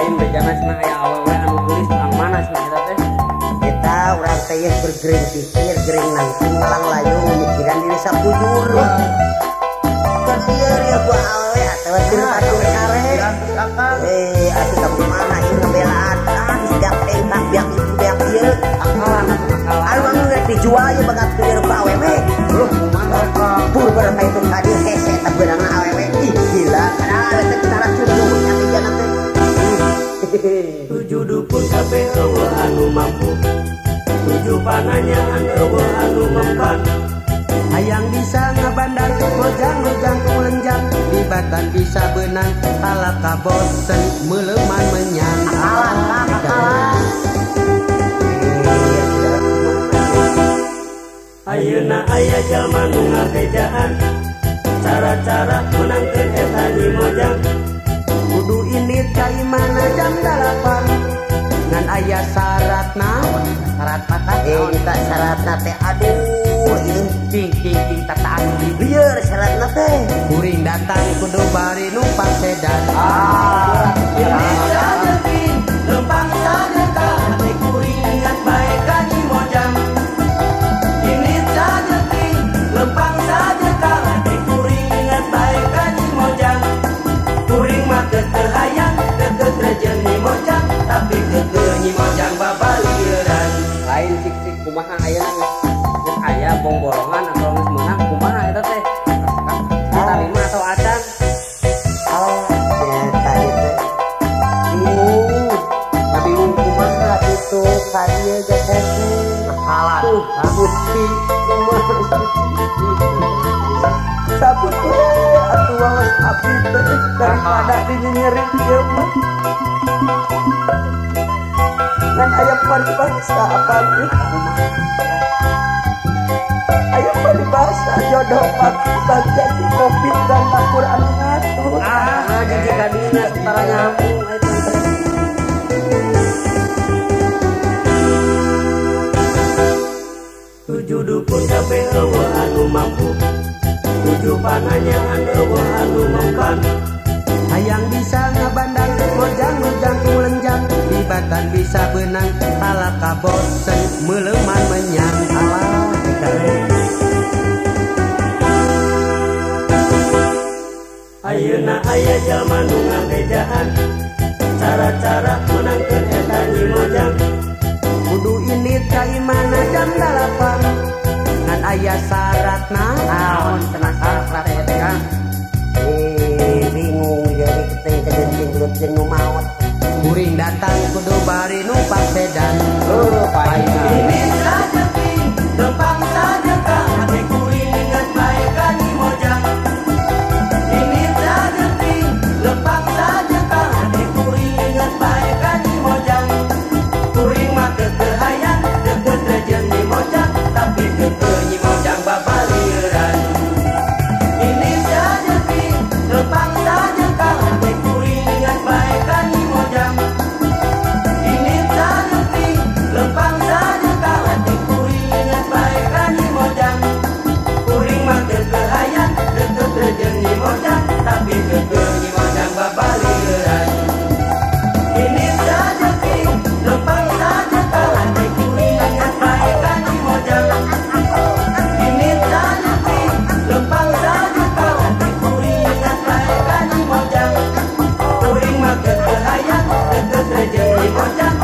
Lain bejana cenah aya awewe anu geulis tang mana cenah eta teh. Eta urang teh yeuh bergering pikir gering nangtung ngalang layung mikiran diri sapujur. Keur lieur ya ku awewe atawa keur batur kare. Eh atuh ka kumaha ieu ngabelaan ah geus biak engkak biak itu biak ieu. Akalan atuh akalan. Anu anu rek dijual ieu bagat lieur ku awewe. Loh kumaha Kang? Pur berapa itu tadi hese eta beunangna awewe. Ih gila padahal awewe teh cara curug nya bejana teh. Tujuh dukun kabeh eueuh anu mampu, tujuh pananyaan eueuh anu mempan. Hayang bisa ngabandar mojang jangkung lenjang dibatan bisa benang talaka bosen meuleman menyang. Akalan akalan. Ayeuna aya jalma nu ngabejaan cara-cara meunangkeun eta Nyi Mojang. Kudu indit ka imana jam 8 ngan aya syaratna. Syarat patah eta syaratna teh aduh ieu cing cing cing tataan lieur syaratna teh. Kuring datang kudu bari numpak sedan. Ah ini lempang saja hate kuring ingat bae ka Nyi Mojang. Ini saja lempang saja hate kuring ingat bae ka Nyi Mojang. Kuring mah keukeuh hayang deukeut rejeun Nyi Mojang tapi keukeuh Nyi Mojang babalieran. Lain cik-cik kumaha ayeuna geus aya bongborongan atau geus meunang kumaha eta teh? Tarima atau acan? Oh, eta ieu bingung. Bingung kumaha itu ka dieu geus hese. Akalan. Gusti kumaha saputu atuh waos abdi teh daripada dinyenyeri ieu mah. Ngan aya paribasa apa teh? Aya paribasa jodoh pati bagja di covid dan akur anu ngatur. Ah, jadi kadina setara nyambung eta. Tujuh dukun kabeh eueuh anu mampu, tujuh pananyaan eueuh anu mempan. Hayang bisa ngabandar mojang jangkung lenjang dibatan bisa benang talaka bosen meuleman menyang. Alah ayeuna aya jalma nu ngabejaan cara-cara meunangkeun eta Nyi Mojang. Kudu indit ka imana jam 8 ngan aya syaratna. Naon cenah syarat teh teh Kang? Bingung jadi keteng kejenting gelut jeung nu maot. Kuring datang kudu bari numpak sedan. Heuh paina. Ini sajeti lempang saja hate kuring ingat bae ka Nyi Mojang. Ini sajeti lempang saja hate kuring ingat bae ka Nyi Mojang. Kuring mah keukeuh hayang deukeut rejeun Nyi Mojang tapi keukeuh Nyi Mojang babalieran. Ini sajeti lempang saja hate kuring ingat bae ka Nyi Mojang. Ini sajeti lempang saja hate kuring ingat bae ka Nyi Mojang. Kuring mah keukeuh hayang deukeut rejeun Nyi Mojang tapi keukeuh Nyi Mojang babalieran. Ini sajeti lempang saja hate kuring ingat bae ka Nyi Mojang. Ini sajeti lempang saja hate kuring ingat bae ka Nyi Mojang. Kuring mah keukeuh hayang deukeut rejeun Nyi Mojang.